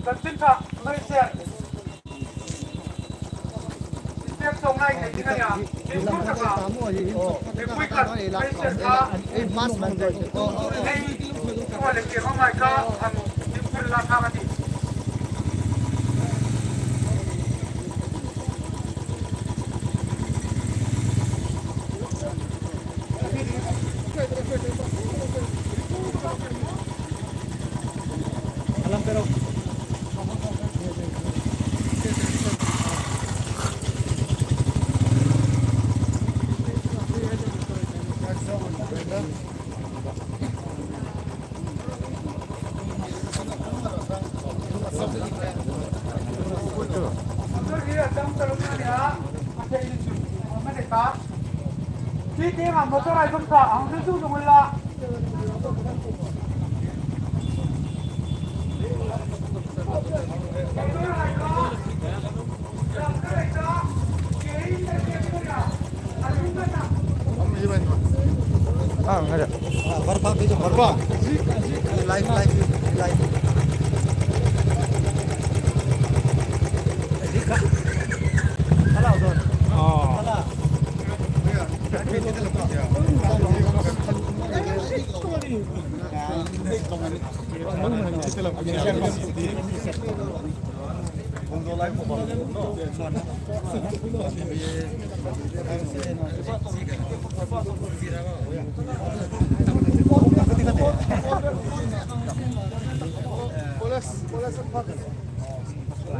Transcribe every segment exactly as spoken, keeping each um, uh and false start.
Kan chin tha, mai se. Step sawng lai nei ding a nia. Mipui taka, mipui khat mai se kha. Ei, mask man dai. Ei, tua le ki ro mai ka, ham, mipui la ka ti. Ah, nggak ada. Berapa itu? Berapa? Live, live, live. Kalau, Don. Oh. Kalau.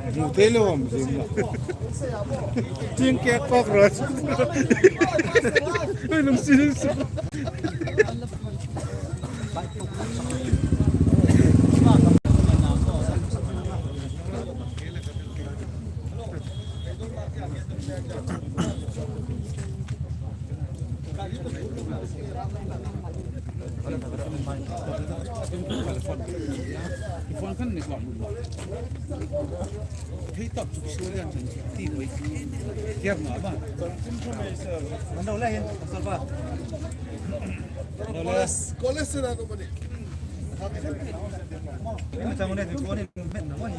Hmu thei lo am zing la. Ting ke cockroach. Oi, lungsi, lungsi.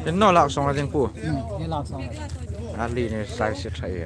Inno lak sawng a ding pu. Hmm, inno lak sawng. A li ni sai si thai.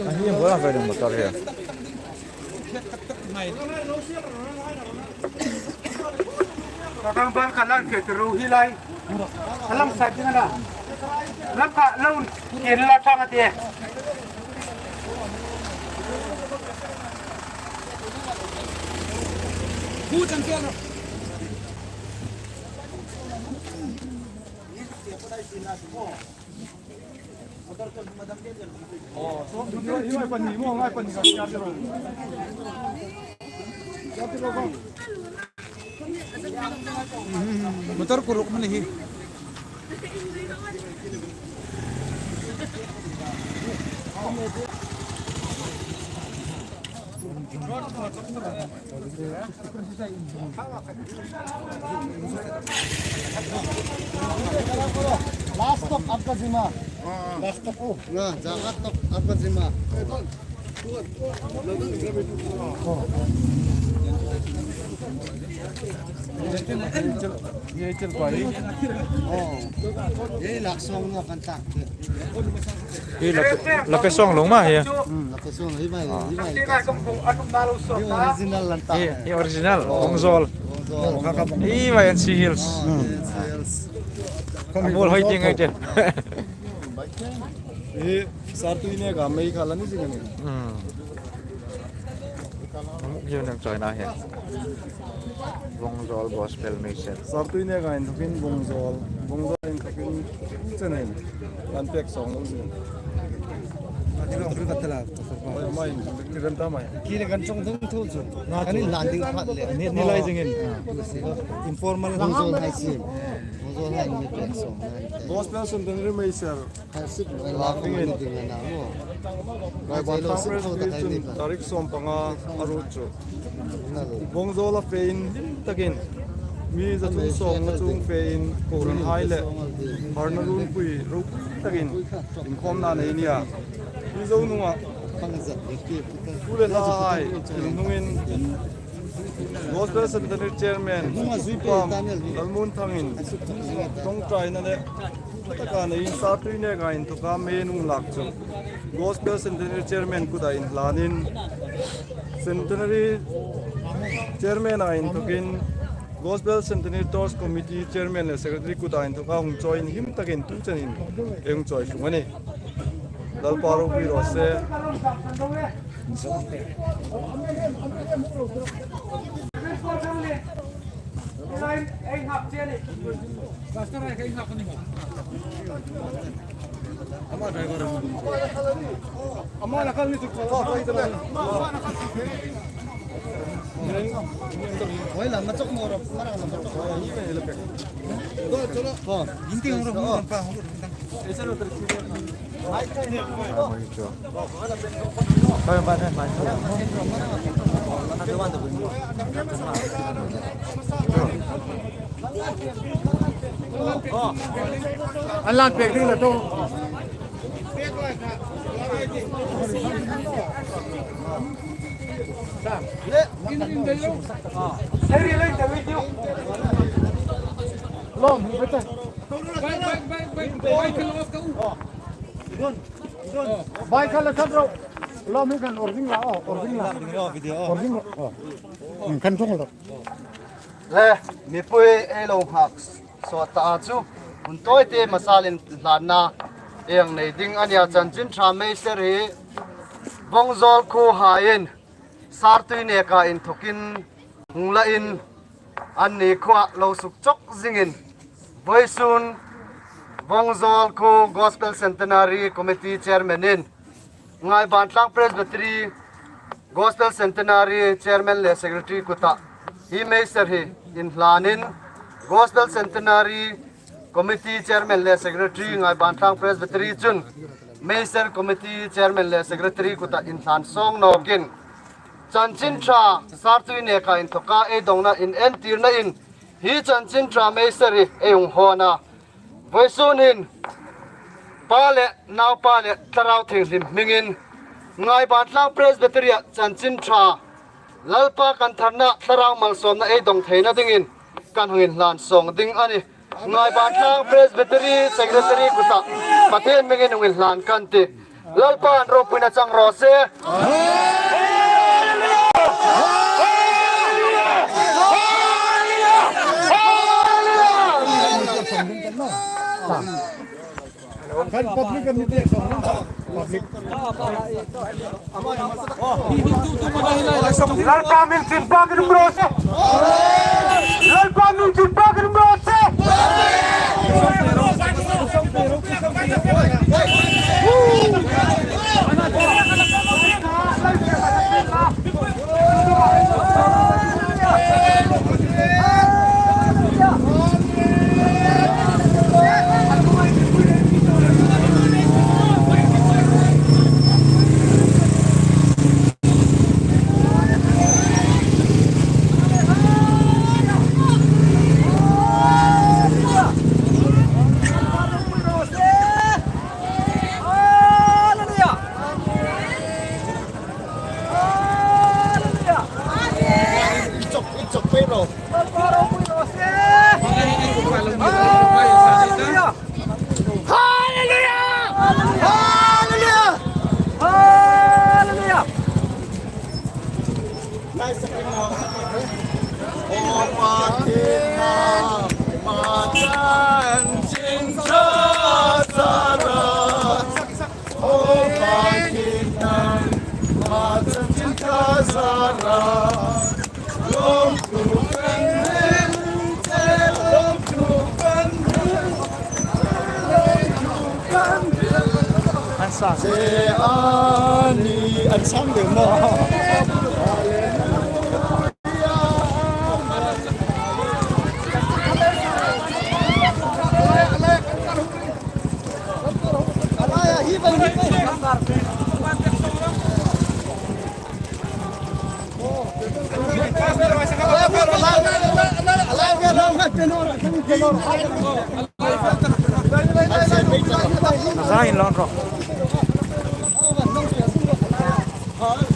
Ani bola fe ding motor hi. Ka dang ban ka lan ke tru hi lai. Ka lam sa ding na. Lam ka laun ke la ta ka te. Hu chang ke na. Motor kuruk mani hi. Last stop आपका जिमा। Last stop, oh। ना, जगह stop आपका जिमा। ये चल पाई। Oh। ये लाख सौ में अपन तक। Hi la, la pe sawng lo ma hi. Hmm, la pe sawng, hi mai, hi mai. Hi original lan ta. Hi, hi original, Vawngzawl. Vawngzawl. Hi mai N C Hills. Hmm. N C Hills. A muol hoi ding ei tih. Hi, Sartui neka mei kha la ni zing a nih. Hmm. Hi nang chawina hi. Vawngzawl Gospel Meiser. Sartui neka inthokin Vawngzawl. Vawngzawl inthokin chen in. Kan pek sawng lo zing. Mai, mai, ti rem ta mai. Kile kan chong ding thu chu. Kan in lan ding phat le. Ni, ni lai zing in. Informal. Vawngzawl hai sim. Vawngzawl hai ni pek sawng. Gospel Centenary Meiser. Ngai Bantlang Presbytery chun tarik sawm panga a ruot chu Vawngzawl a fe in hlim takin mi za chung sawm nga chung fe in kohranhai le harna runpui ropui takin inkhawmna nei nia. Hi zo nunga tu le hlahai thil hnungin Gospel Centenary Chairman Pam Lalmunthangin ṭawngṭaina le taka neiin Sartui neka inthoka mei an hung lak chu Gospel Centenary Chairman kuta inhlanin Centenary Chairman a inthokin Gospel Centenary Tours Committee Chairman le Secretary kuta inthoka hung chawi in hlim takin tu chenin ei hung chawi tlung a nih. Lalpa ropui raw se. An lan pek ding la to. Lawm, bete. Bai kha la chan ro. Lawm hi kan ording la, oh, ording la. Ording la, oh. Hmm, kan thung lo. Le, mipui ei lo nghak sawt ta a chu, hun tawi te masal inhlanna ei nei ding a nia. Chanchin Ṭha Meiser hi Vawngzawl khuohaiin Sartui neka inthokin hung lain anni khuoa lo suk chawk zingin vawisun Vawngzawl khuo Gospel Centenary Committee Chairman in Ngaibantlang Presbytery Gospel Centenary Chairman le Secretary kuta hi Meiser hi inhlanin Gospel Centenary Committee Chairman le Secretary Ngaibantlang Presbytery chun Meiser Committee Chairman le Secretary kuta inhlan sawng nawkin Chanchin Ṭha Sartui neka inthoka ei dongna inentirna in hi Chanchin Ṭha Meiser hi ei hung hawn a. Vawisun hin Pa le Naupa le Thlarau Thienghlim hmingin Ngaibantlang Presbytery-a Chanchin Ṭha Lalpa kan tharna Thlarau malsawmna ei dong theina dingin kan hung inhlan sawng ding a nih. Ngaibantlang Presbytery Secretary kuta Pathien hmingin hung inhlan kan tih. Lalpan ropuina chang raw se. Kan public kan ni tek sawng. Public. Lalpa min chin pa kan um raw se. Lalpa min chin pa kan um raw se. An sang de mo. Zain lon ro. Amen.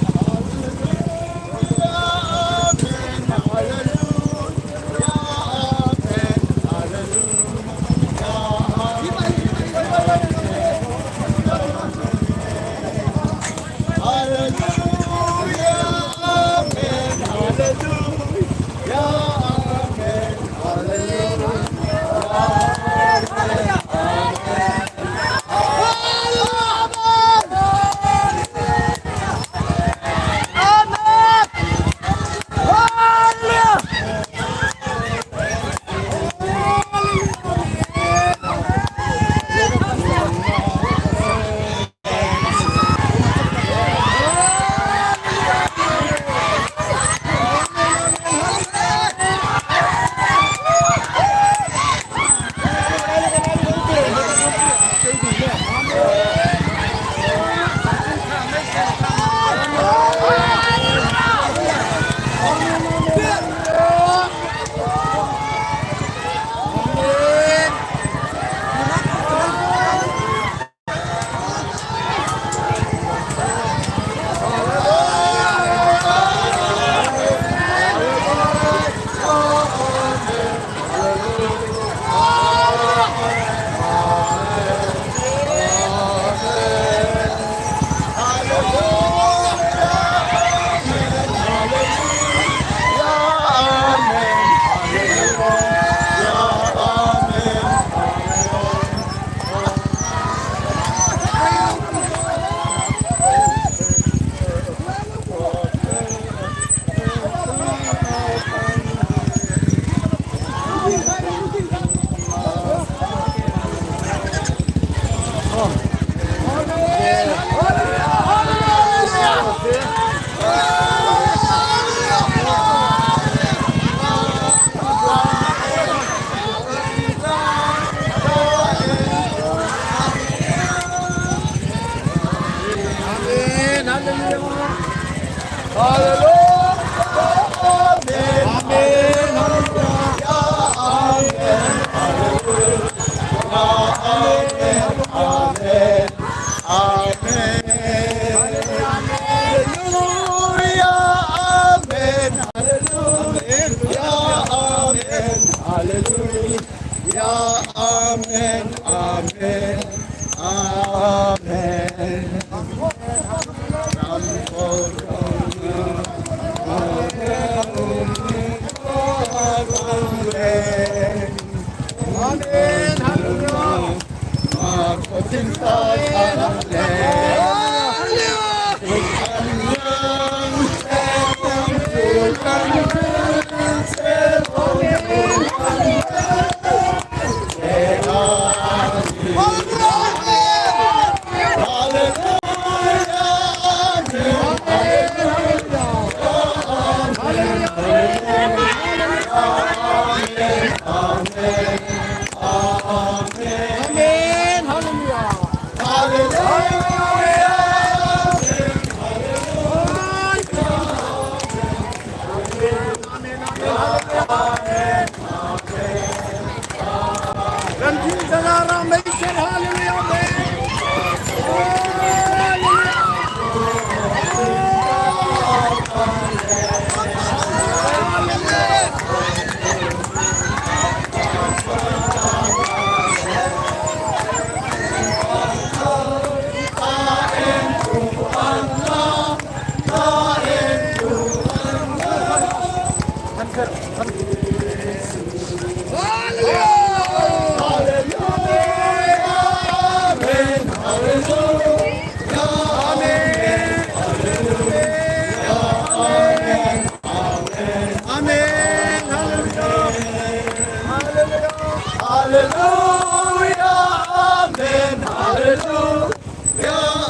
Hallelujah. Hallelujah. Amen. Amen. Hallelujah. Amen. Hallelujah. Amen. Amen. Hallelujah. Amen. Hallelujah. Amen. Hallelujah. Amen. Amen. Amen. Amen. Hallelujah. Amen. Hallelujah. Hallelujah. Hallelujah. Amen. Hallelujah. Hallelujah. Amen. Hallelujah.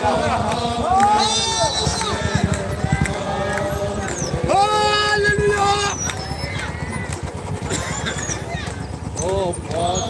Hallelujah! Oh, God.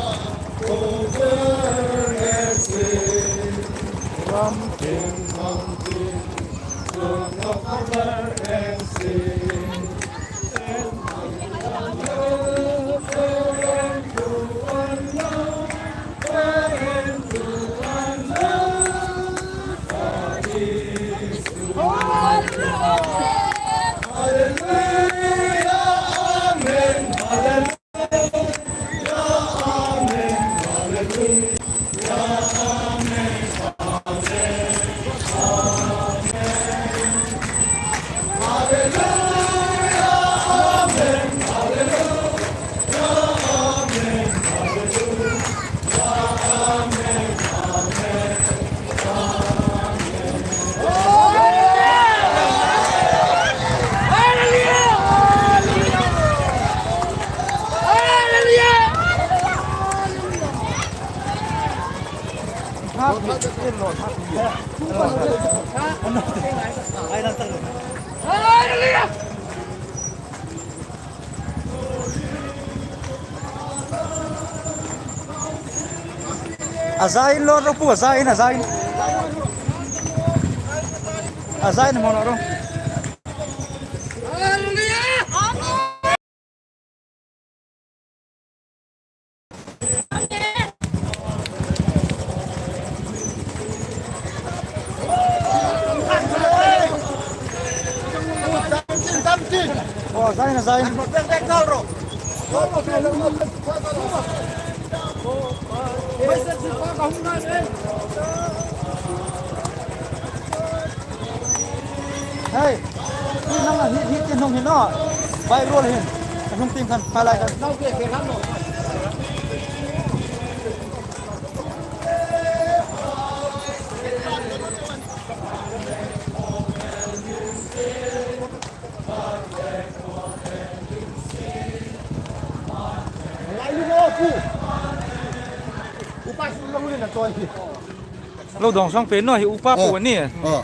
A zain lo ro pu, a zain, a zain. A zain mo lo ro. Oh, zain, zain. Hei, hi nang hi, hi tin hung hin o. Bai ruol hin. Hung tin khan, kha lai khan. Lo dong song pe no hi upa pu ni. Oh.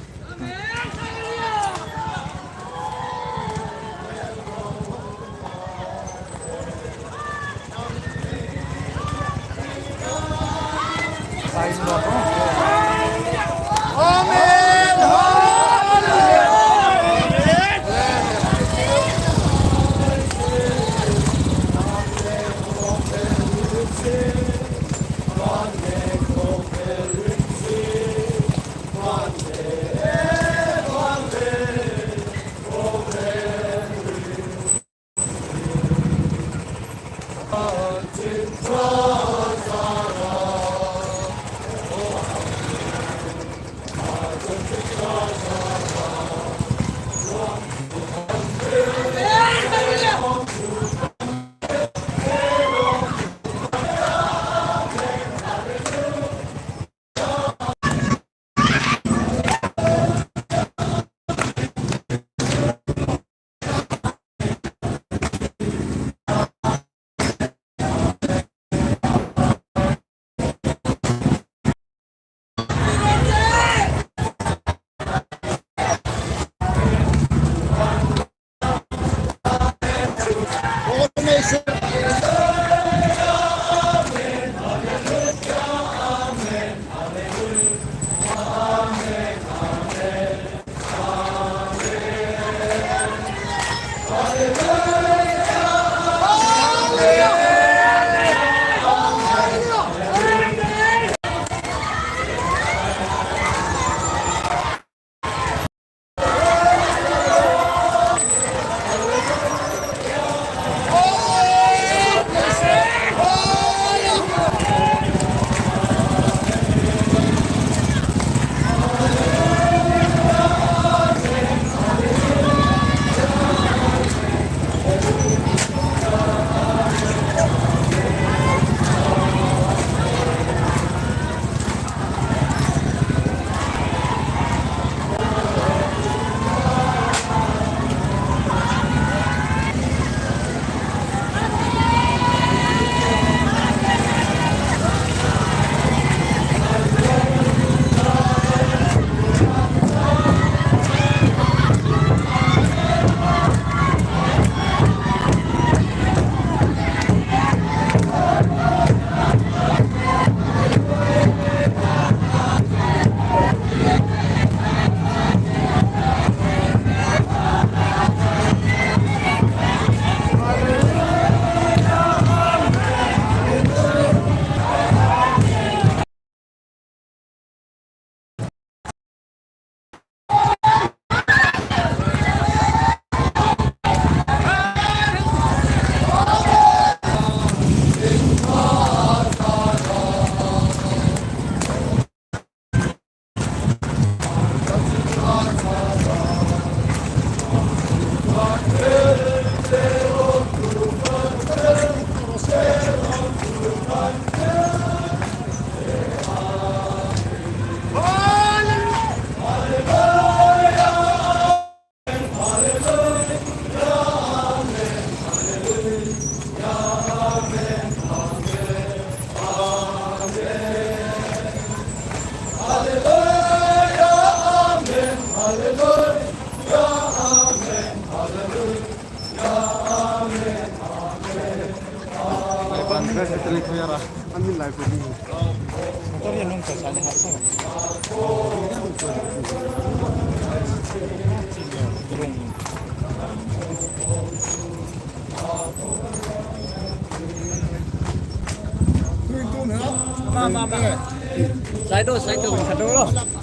Side o, side o, side o.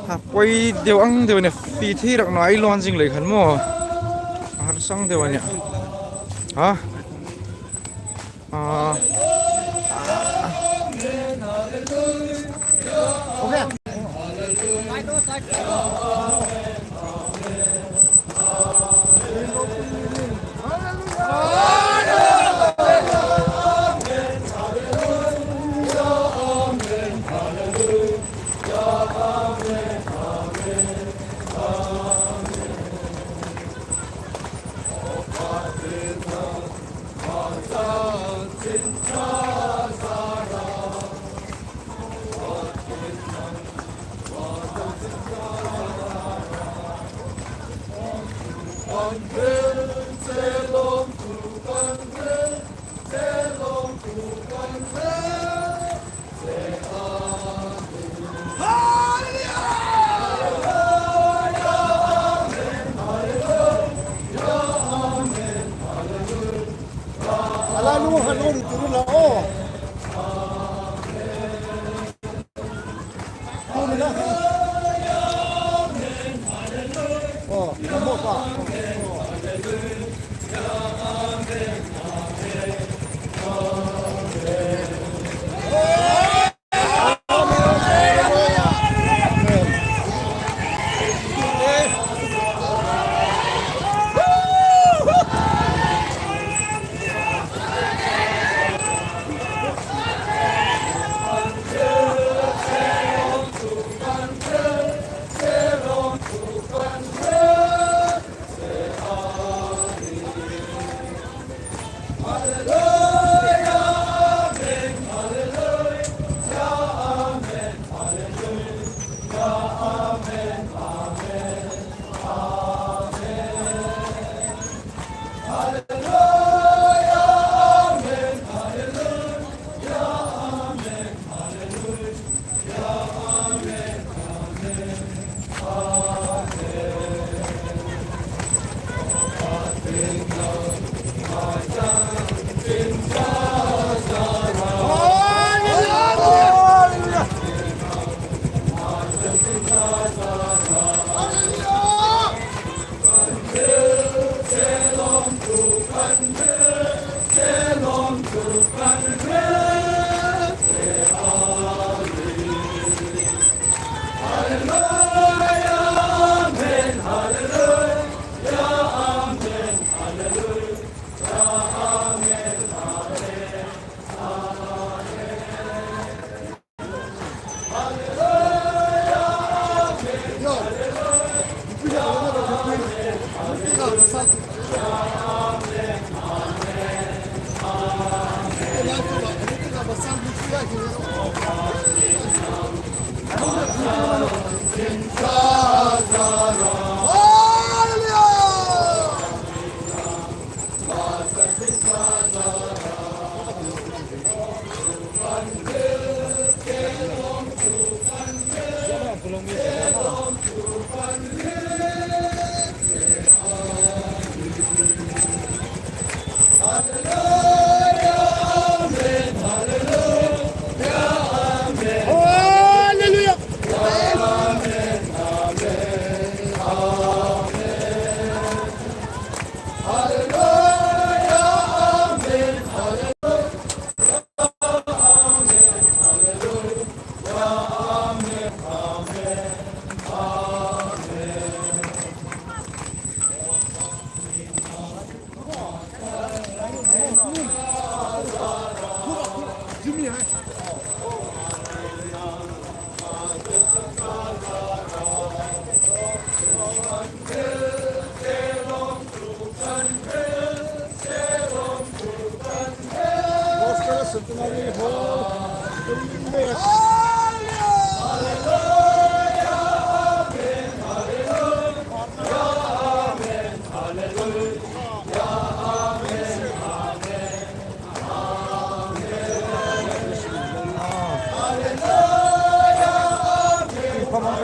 A poi deu ang deu a nih, fie thei rak naw, ei lawn zing lei khan maw. A harsang deu a nih. Ha? A. Ala lu ha lu ri turu la o. Turu la. O, mo pa.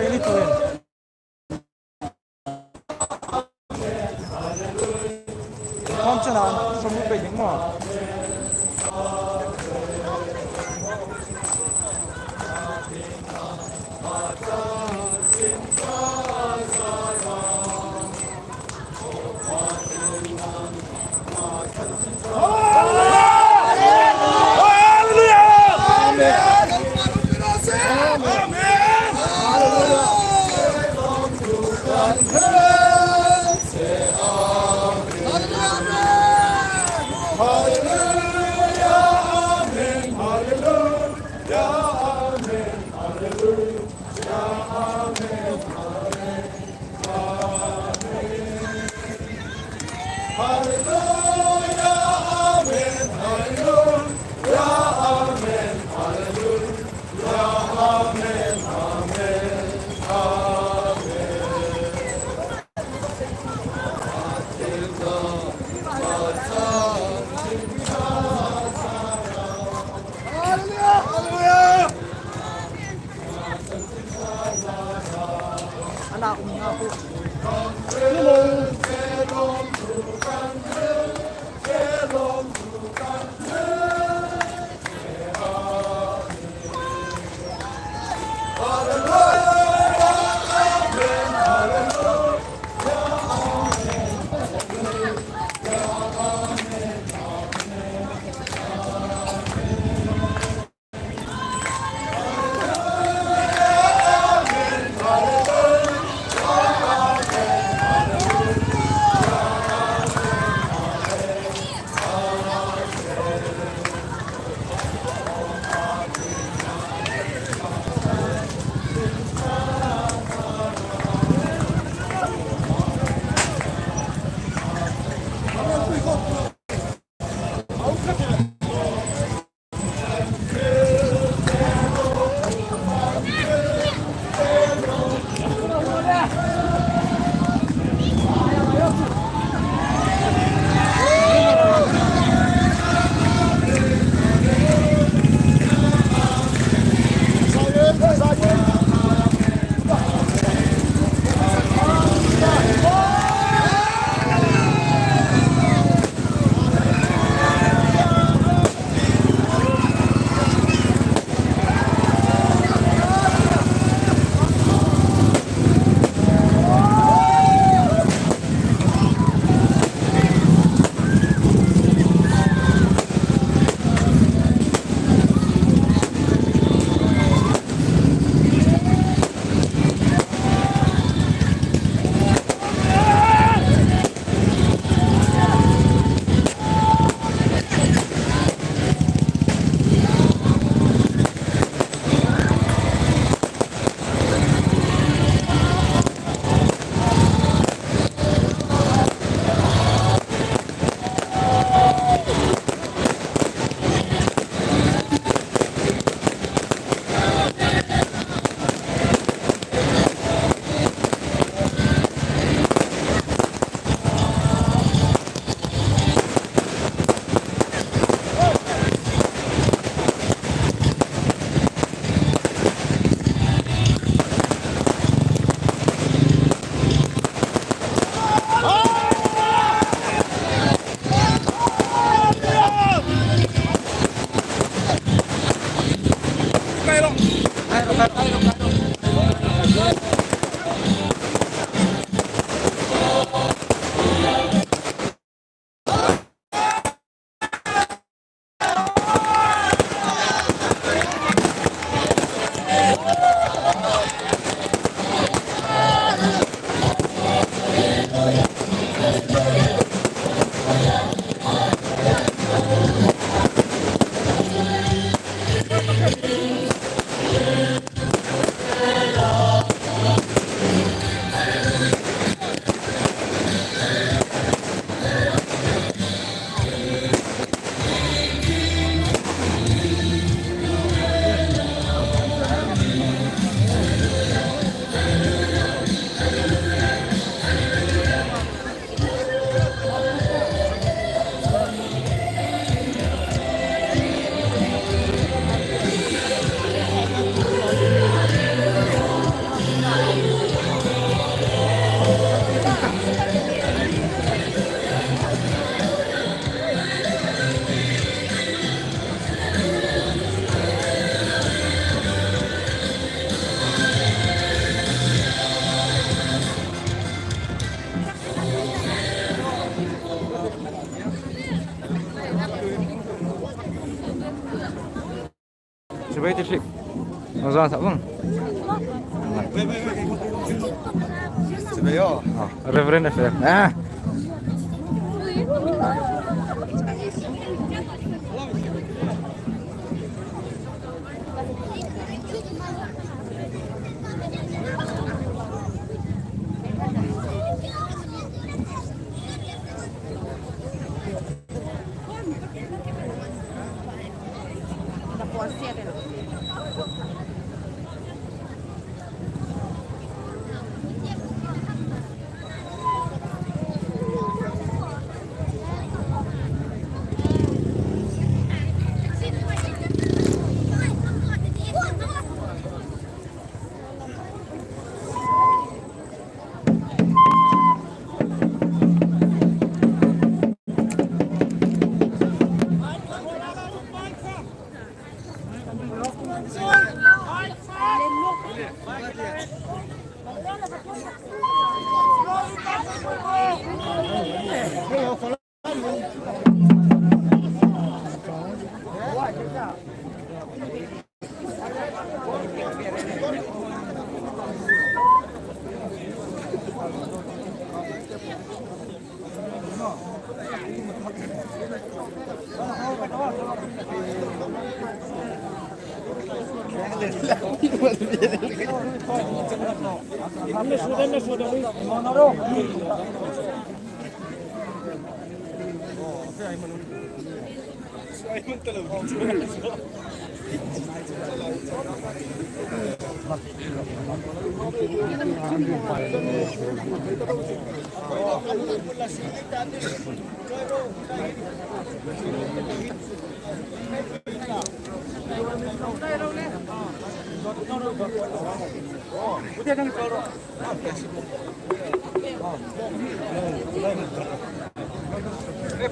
Ni tuin. Khawm chena, sawm ruk pei ding maw. Sibai ti hrip. Nang zan sa bang. Sibai yo. Ah, Reverend F M. Ah.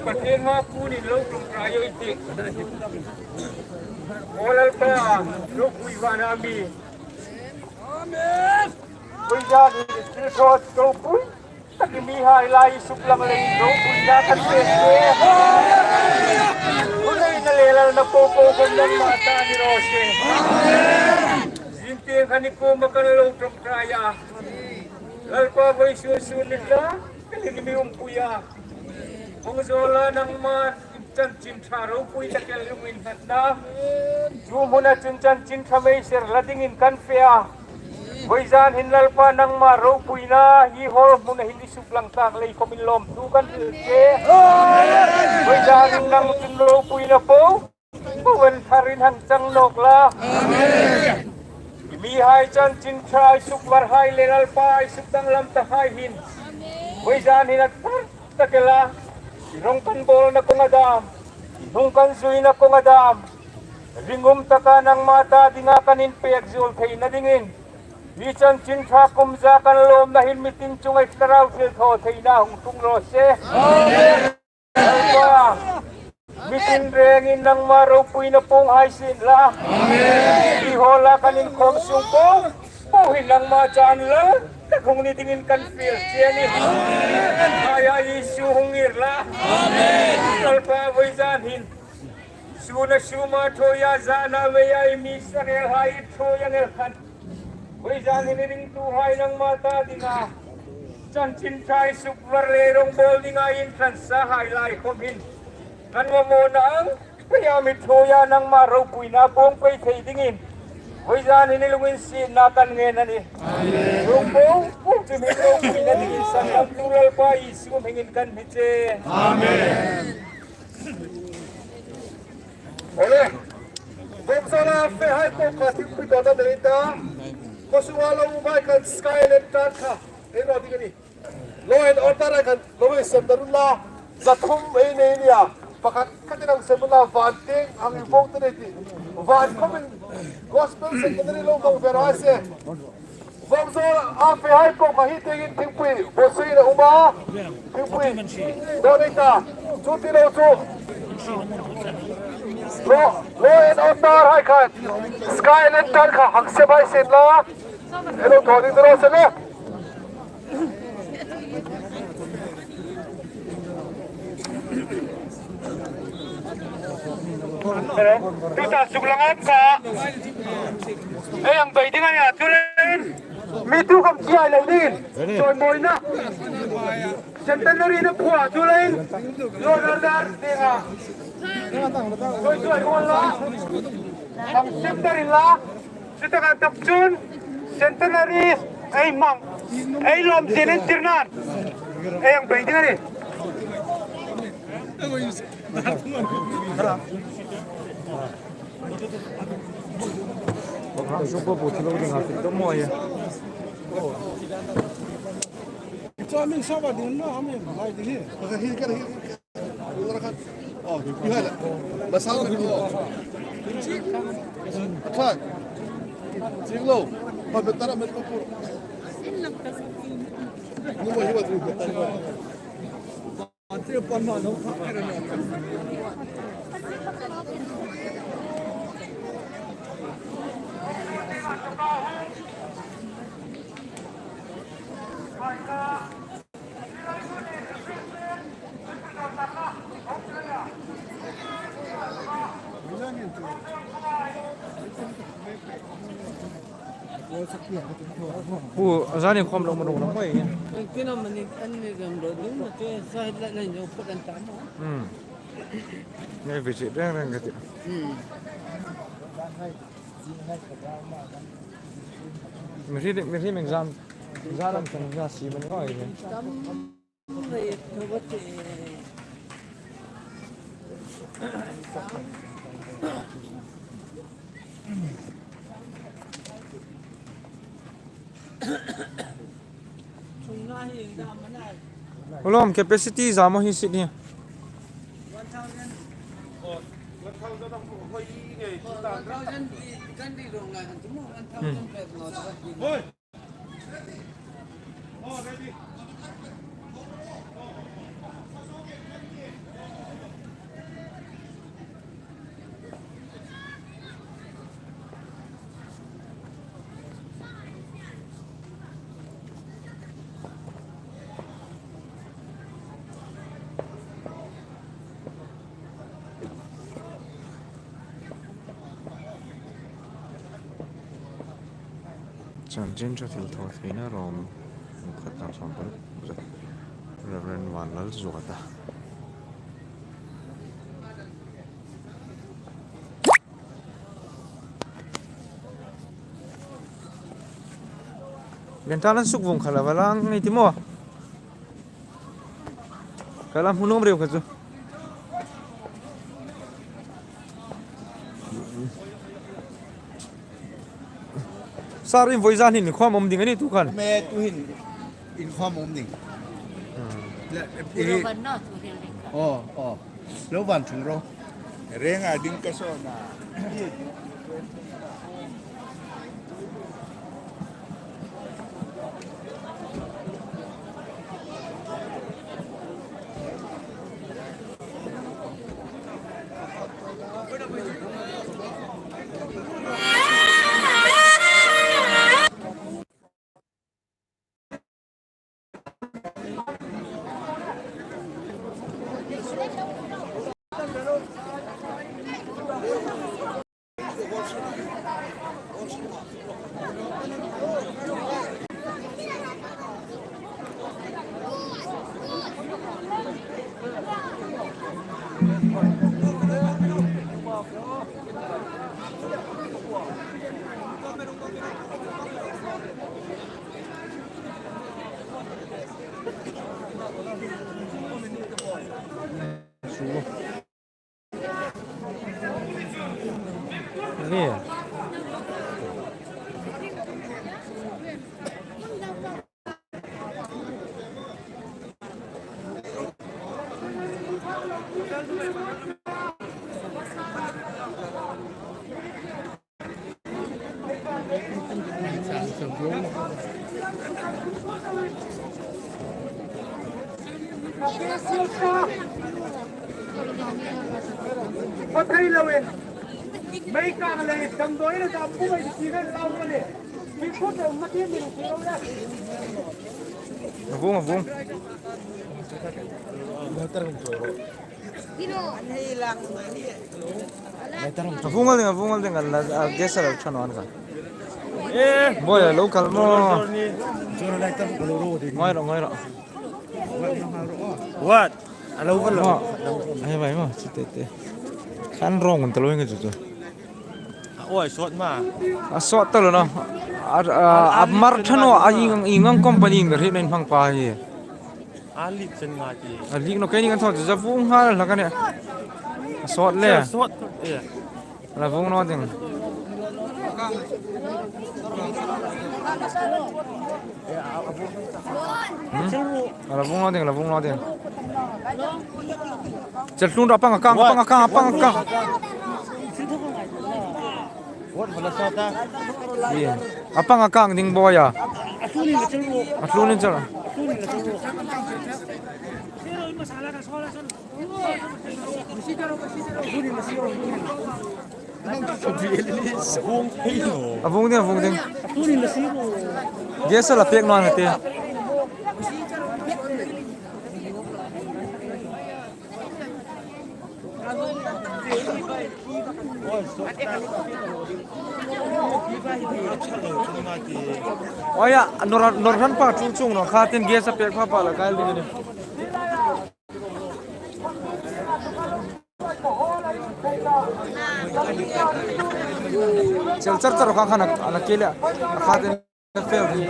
Pathien hma punin lo ṭawngṭai ei tih. Aw Lalpa, ropui vana mi. Amen. Puisa ni thil thaw ropui. Taki mihai lai suklang leiin ropuina kan pek che. Hun neina le lalna po po khom nangma ta ni raw se. Zing tieng khan i kuoma kan lo ṭawngṭai a. Lalpa, vawisun sun ni tla, ka lien mi umpui a. Hung zawla nangma chanchin ṭha ropui tak el hung innghatna. Chu hmuna chun chanchin ṭha mei ser la dingin kan fe a. Vawizan hin Lalpa nangma ropuina hi hall hmuna hin i suklang tak lei khom in lawmthu kan hril che. Vawizan hin nang chun ropuina po, po wen tharin hang chang nawk la. I mihai chanchin ṭha i sukvarhai le Lalpa i sukdanglam tahai hin. Vawizan hin a thar tak el a. I rawng kan bawlna kawnga dam, i hnung kan zuina kawnga dam, ringum taka nangma ta dinga kan inpek zuol theina dingin, hi chanchin ṭha kum za kan lawmna hin mitin chunga i thlarau thilthaw theina hung tlung raw se. Amen. Lalpa, mitin rengin nangma ropuina puong hai sien la. Amen. I hall-a kan inkhawm sung po po hi nangma chan Lal tak hung ni dingin kan fiel che a nih. Amen. Aia Isu hung ngir la. Amen. Lalpa, vawizan hin suna suma thaw a, zana veia i mi sangel hai thaw ang el khan, vawizan hin i ringtuhai nangma ta dinga chanchin ṭha i sukvar le rawngbawl dinga i inthlan sahai lai khom hin kan mamawna ang peia mi thaw a nangma ropuina puong pei thei dingin vawizan hin i lunginsietna kan ngen a nih. Amen. Ropui, ropui chu mi ropuina dingin sandamtu Lalpa Isu hmingin kan hni che. Amen. Ole. Vawngzawla fehai po kha thingpui tawna nei ta. Khawsunga lo umhai khan sky lantern kha ei raw ding a nih. Law and order-hai khan lo ei sem ta run la. Za thum ei nei nia. Pakhat khatin hang sem run la, van tieng hang invoke ta ei tih. Van khawmin gospel secretary lo vawng ve raw se. Vawngzawla fehai po kha hi tiengin thingpui bawsuina um a. Thingpui tawna nei ta. Chu ti lo chu. Law, law and order-hai khan sky lantern kha hang sem hai sien la. Ei lo thaw ding ta raw se le. Tuta suk langa ka. Ei ang bei ding a nih a, chuleiin mi tu khom chibai lo dingin. Chawi mawina. Centenary-in a phuok a, chuleiin. Lo dar dar dinga. Chawi chawi hmang la. Ang sem dar inla. Chutaka tak chun Centenary ei hmang, ei lawm zienin tirnan ei ang bei ding a nih. Chuan min sava ding na, amin, hai ding hi. Hi kar hi. Oh, hi hai la. Masal min, oh. A thlak. Ching lo. Hoi, betar, betar. Ni mo hi wa tu. Pu, a zani khom lo ma lo lo mai. Tin a mani an ni gam lo ding ma te sa la la nyo put an ta ma. Hmm. Ngai visit reng reng ka ti. Hmm. Mi hri, mi hri meng zan, zan am kan ya si mani oi. Ulom capacity zamo hi sit hi. Hmm. Chanchin ṭha thilthawtheina lawm khatna sawm paruk, Reverend Vanlal Zuata. Lenthar an suk vawng kha la va lang ni ti maw? Ka lam hmu nuom reu kha chu. Sir, in voi zan hin inkhawm awm ding a ni tu khan. Me tu hin inkhawm awm ding. Hmm. Le, e, lo van na tu hin ding ka. Oh, oh. Lo van chung ro. Renga ding ka sawn a. Pathai loin. Mei kang le damdawi le dam pu mai ti le lau le. Mi khut le ma ti min ti lo le. Vung, vung. A vung ngal ding, a vung ngal ding, a la, a gas a la ṭha naw an kha. Eh. Boy, a lo kal maw. Ngawi rawh, ngawi rawh. What? A lo kal lo. Maw. Ai, vai maw, chu te te. Khan rong an ta lo nge chu chu. A, oi, sawt ma. A sawt ta lo naw. A, a, a mar ṭha naw, a ieng, ieng ang company in ka hriet naw in hmang pa hi. A leak chen nga ti. A leak naw, keini kan thaw chu za vung nghal hlak a nih. A sawt le. Sawt, eh. La vung naw ding. Hmm? La vung naw ding, la vung naw ding. Chel tlun rawh, a pang a kang, a pang a kang, a pang a kang. What? What? What? Ie. A pang a kang ding boy a. A tlunin chel. A vung ding, a vung ding. Gas a la pek naw an ti. Oi a, nawr, nawr hran pa tul chung naw kha tin gas a pek pha pa la kai ding a nih. Chel char char kha khan a, a la ke le, a kha tin fel ding.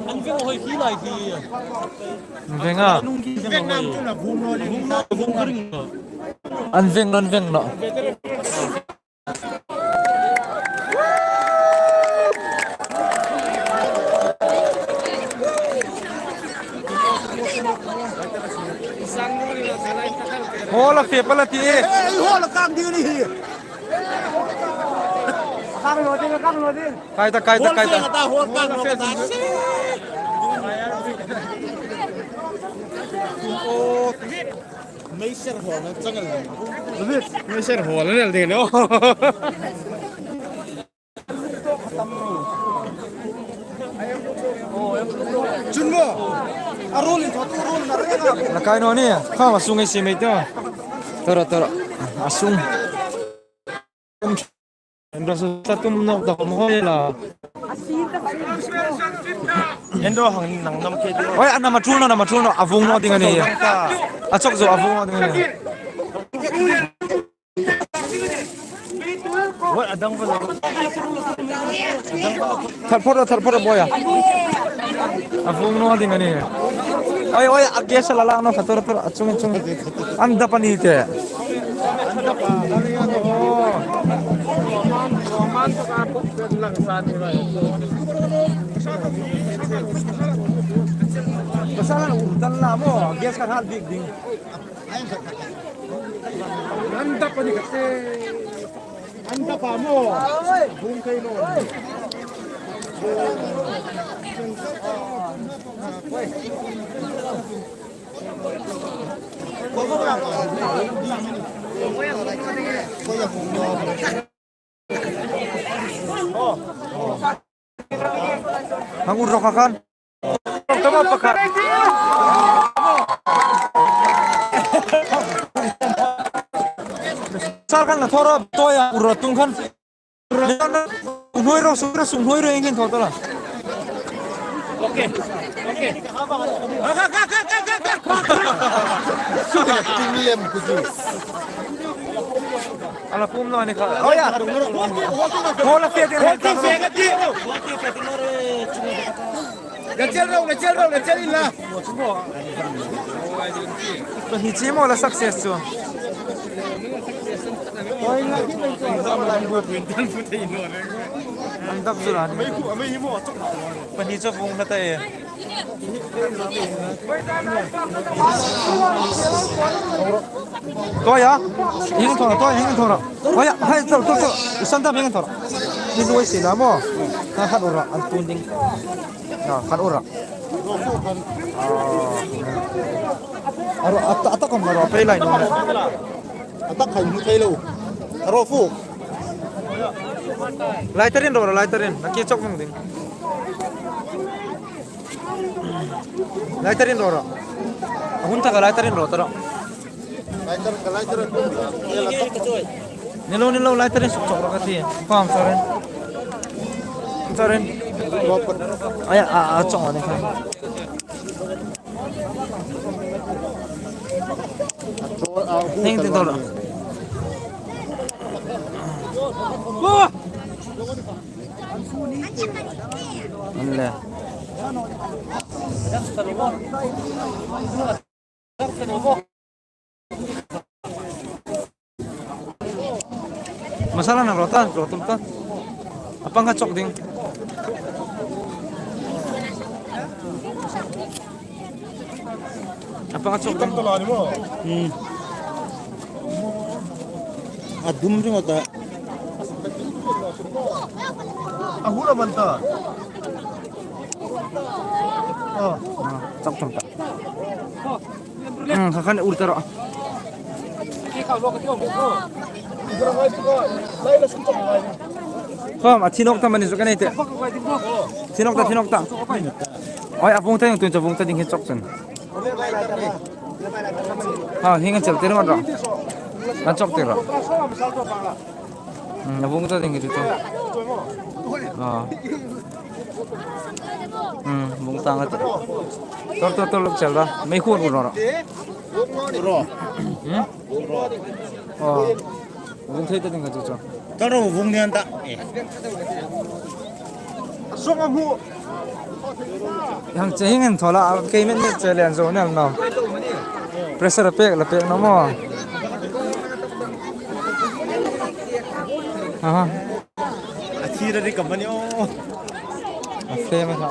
An veng hoi khi lai khi. An veng a. An veng naw, an veng naw. Hall a fe pala ti e. Eh, eh, hall a kang ding ni hi. Kang lo ding, kang lo ding. Kai ta, kai ta, kai ta. Hall fe ta, hall kang lo ta. Oh. Meiser hall na chang el. Meiser hall na el ding lo. Chun mo. A roll in thot, roll na re na. Na kai naw ni. Kha ma sung ei si mei ta. Tara, tara. A sung. An ra sa tum nawk ta khom hoi la. An ro hang nang nam ke ti. Oi, a nam a tul naw, nam a tul naw, a vung naw ding a nih. A chawk zo, a vung naw ding a nih. Oi, a dang va lo. Thar phawt rawh, thar phawt rawh, boy a. A vung naw ding a nih. Oi, oi, a gas a la lak naw, kha tor, tor, a chung, chung. An dap a ni te. Pasal an um tal la maw, gas kan hal bik ding. An dap a ni kha te. An dap a maw. Bung kai lo. Hang ur rawh kha khan. Tama pakhat. Sal khan la thawra toya ur rawh tung khan. Hnuoi ro, sung ro, sung hnuoi ro, engin thaw ta la. Okay. Okay. Tum lem ku chu. Ala pum naw ni kha. Oh ya. Hall a fe ding. Hall a fe ding. Rachel ro, Rachel ro, Rachel in la. Pahni chi maw la success chu. An dap zu la ni. Pahni chu vung hla ta e. Toya. Hing thawra, toya, hing thawra. Toya, hai, thawra, thawra, thawra. Isan dam hing thawra. Ni nuoi si la maw. Kha khat ura, an tun ding. Na, khan ura. Aro, ata, ata kon aro, pei lai no. Ata khai mu thei lo. Aro fu. Lighter-in ro, lighter-in. Nang ke chawk vawng ding. Lighter-in ro ro. A hun taka lighter-in ro ta ro. Lighter, lighter. Ni lo, ni lo, lighter-in suk chawk ro ka ti. Khawm, sorry. Sorry. Aya, a, a, chawk ni kha. Heng tin tawr. An le. Masala nang ro ta, ro tum ta. A pang kha chawk ding. A pang kha chawk ding. Hmm. A dum ringawt a. A hur a man ta. Ah. Ah, chawk tum ta. Hmm, kha khan ur ta ro. Khawm, a thi nawk ta mani chu ka nei te. Thi nawk ta, thi nawk ta. Oi, a vawng ta ding, tuhin chu vawng ta ding hi chawk chun. Ha, hieng ang chel tir man ro. An chawk tir ro. Hmm, a vawng ta ding hi chu chu. Ah. Hmm, vawng ta nga ta. Tor, tor, tor, lok chel ra. Mei khun ur ro. Ro. Hmm? Oh. Vawng thei ta ding ka chu chu. Tor ro vawng ni an ta. Eh. Song a mu. Hang che hing en thola, kei met met che lian zo nel no. Pressure pek la pek no mo. Aha. A thi ra ri ka mani o. A fe ma tha.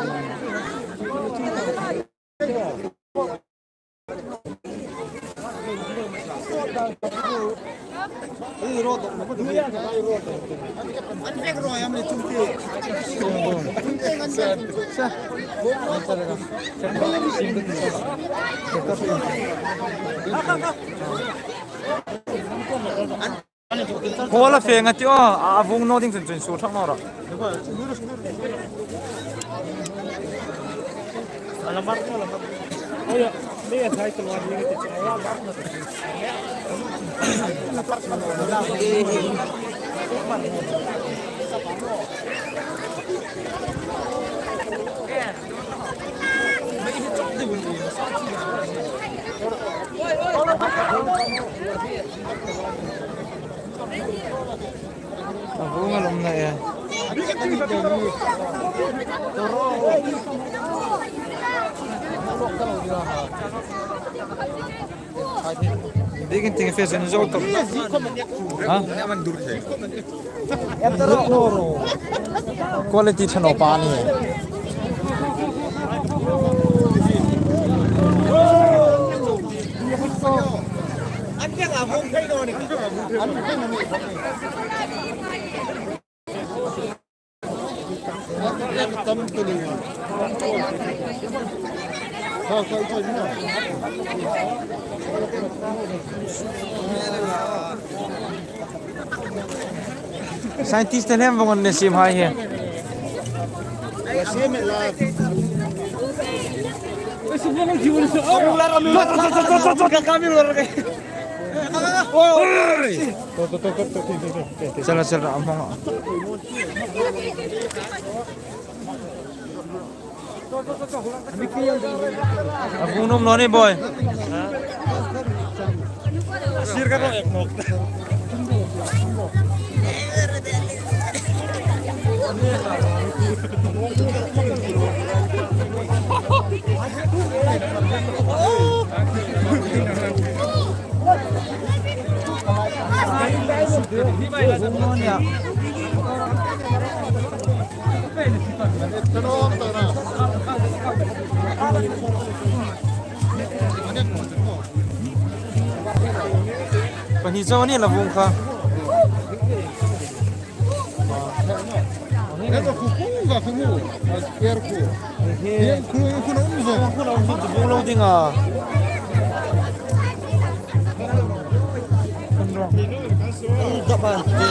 Khawl a fe ngat ti aw, a vawng naw ding chun chun sur thak naw rawh. A vawng a lawm na e. Big in ting fashion zo to. Ha? Quality ṭha naw pa ni. Scientist te hnem vawng an ne sim hai hi. Chala, chala, a hmang a. A vawng nuom naw ni, boy. Sir ka rawh ek nawk. Pahni chau a ni la vawng kha. Eka khu khu ka khu mu. Ker khu. Hieng khu khu na um zo. Khu na um zo chu vawng lo ding a. Ka ban te.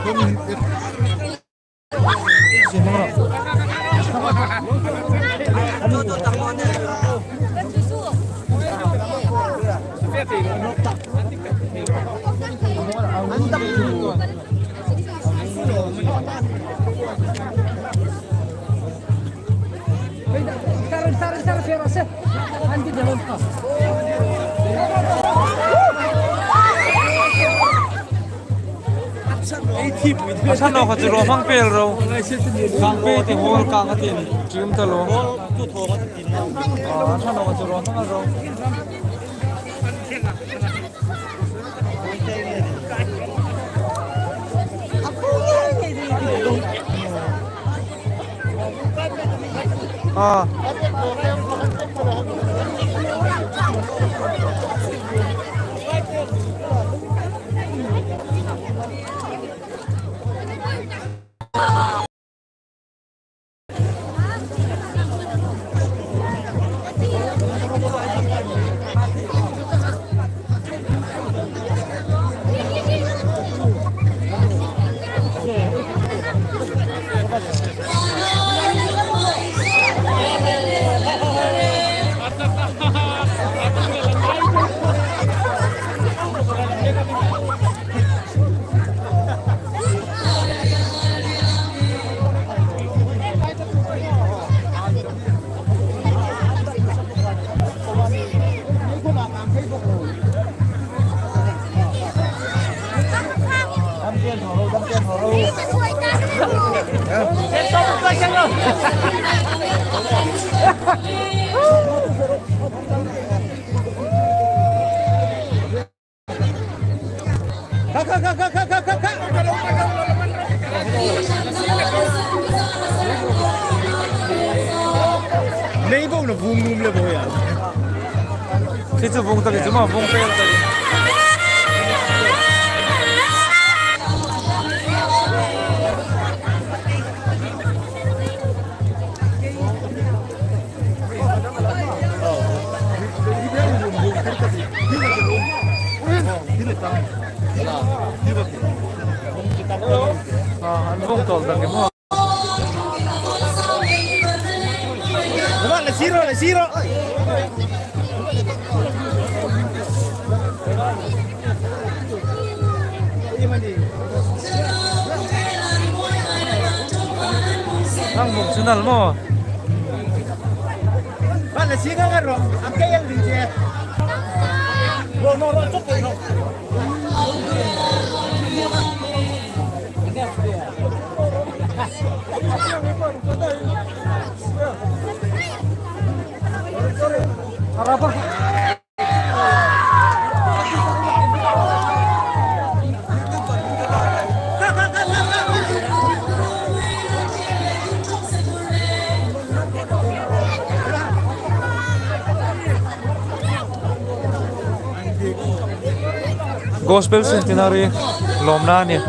Khu A ṭha nawk a chu ruom hmang pei ro. Kang pei ti hall kang a ti. Ṭium ta lo. A ṭha nawk a chu ruom hmang ro. Nei bo na vung num le bo ya. Ti chu vung ta ki chu ma vung pel ta ki. Ah, an vung tol dang ki maw. Naman, nasiro, nasiro. Ang vung chu nal maw. Ba la si ka ro, ang kaya din siya. Ro, ro, ro, chok, ro. Gospel Centenary lawmna a nih.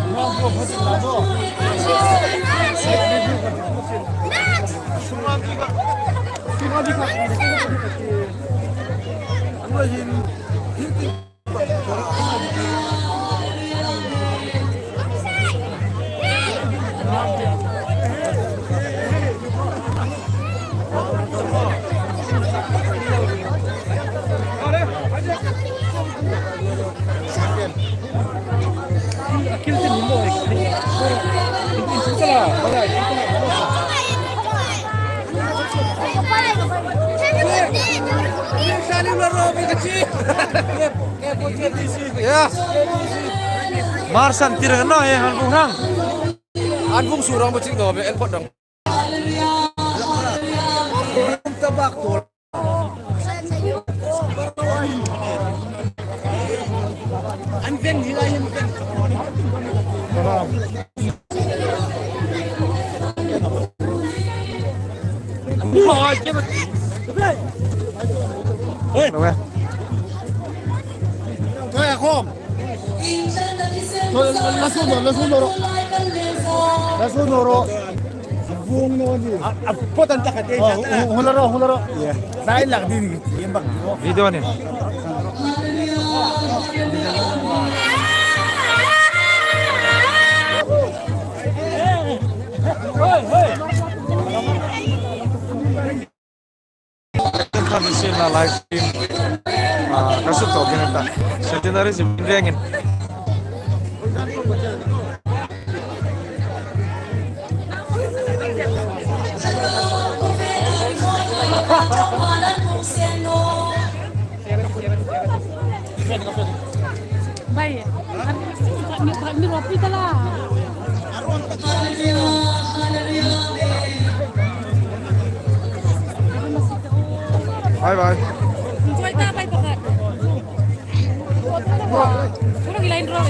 Ya. Marsan tirang na, eh, han vung hang. An vung surang ba chik no be, en pot dang. Tabak tu. An ven hi lai hin ven. Hey. Toi khom. Toi, la sun ro, la sun ro. La sun ro. Vung no ni. A, a, potan taka te. Oh, hu-, hu-, hula ro, hula ro. Yeah. Nai lak di ni. Yem bang. Video ni. Machine la live stream, ah, ka suk tawk ding a ta. Centenary zi rengin. Bai, mi, mi ropi tala. Bye bye. Enjoy ta, bai, pakhat. Kurang lain ro.